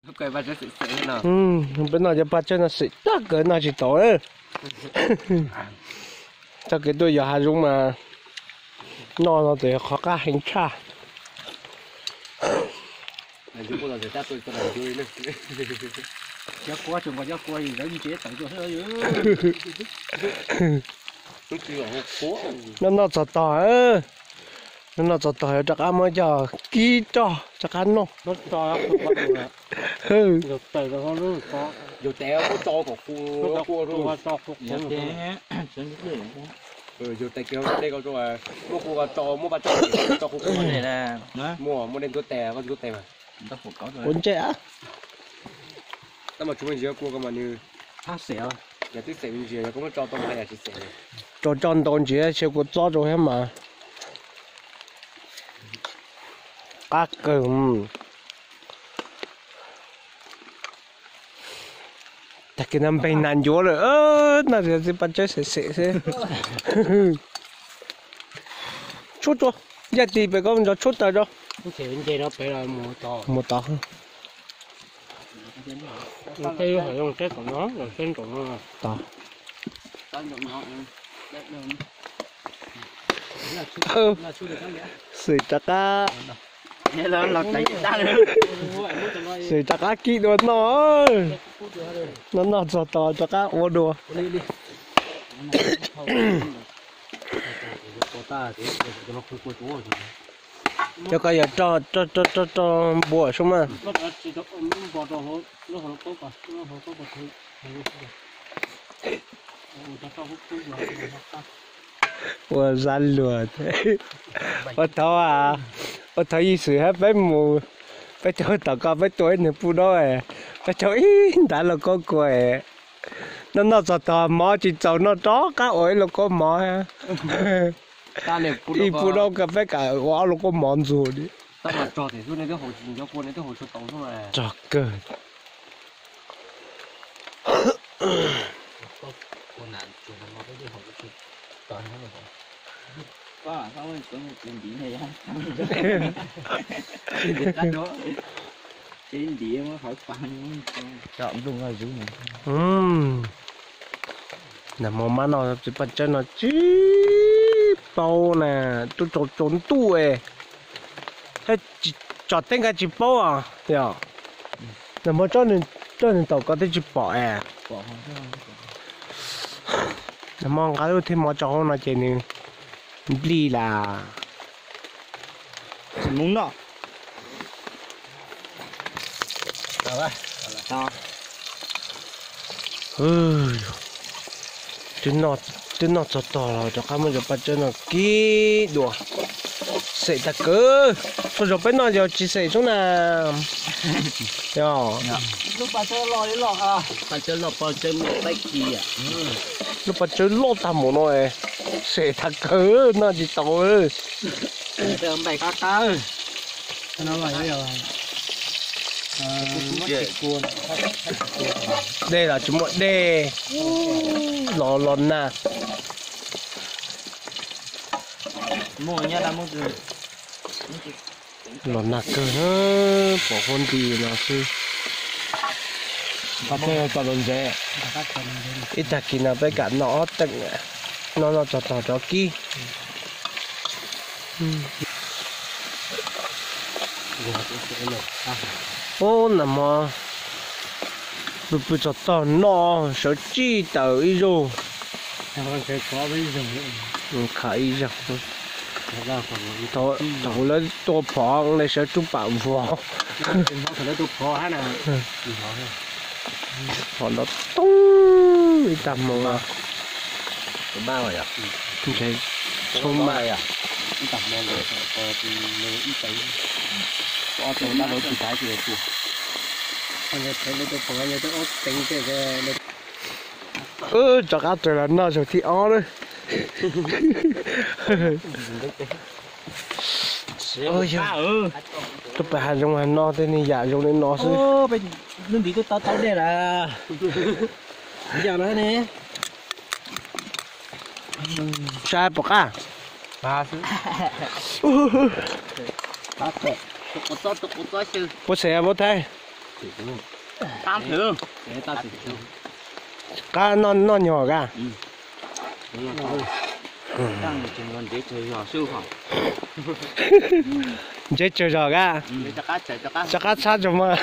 Peb noj cov paj tsawb no xwm tag kawg, noj tsis tau. Txoj kev tuaj yos hav zoov mas noj no ces qhov qab heev tshaj. Noj noj txog tog, noj noj txog tog yuav rov qab muab coj kib roj rov qab noj. Ua ntsej a. Tso tso ntau ntsiav sia kua txob rau thiab mas. Qab kawg. Tag kis no npeg nas ncuav lawm, noj txiv paj tsawb xem xem xwb. Tshuab rau, yaj tis pem ko nrog tshuab taws rau. Mus tod. Xwm rov qab, xwm rov qab kib dua noj. Noj noj txog tog rov qab ua dua. Cov ko yog roj, roj, roj, roj npua sub mas. Ua zaj luag. Ua thaum, ua thaum Yexus hab peb mus, peb caug tom ko peb tua ib nws pub daub, peb caug ib ntav lauj kaub kua. Noj noj txog tog mov tsis txaus noj rov qab ua ib lauj kaub mov. Ib pub daub ko peb kam ua ob lauj kaub mov ntxuag li. Tsog kawg. Nag hmo mab noj txiv paj tsawb no tsis paub na, tub tsaus tsaus ntuj es, tso teb nqa tsis paub os yog. Nag hmo tsob nws tom ko twb tsis pom es. Nag hmo nqa lub thej mov tso hauv no ces nws nplij las. Twb noj txog tog los rov qab muab cov paj tsawb no kib dua. Xem tag kawg, txhua zaus peb noj yog tsis xem sub na. Yog lub paj tsawb loj tag mus no, xem tag kawg noj tsis tau. Dej los tsis muaj dej, los los nag. Los nag kawg, pom huab nti no xwb. Ib tag kis no peb kam noj ob teem, noj noj txog tog rov kib. Ub, nag hmo pw pw txog tog noj sawv tsij tawm ib zaug. Kha ib zaug. Thaum lawv tua phom lawv sawv rub pam vog. Phom nrov toob ib tag hmo. Ntshe tshoob maj. Wb rov qab raws los noj zaug thib ob lawm. Tuaj pem hav zoov hav no tej niag yam zoo li no xwb. Lub ntiv twb tau tau dej lawm. Yog no ne. Saib puas qab. Puas xem puas thaij? Qab noj nyog ka. Ntse tsawg zog ka. Rov qab tshab tso mas.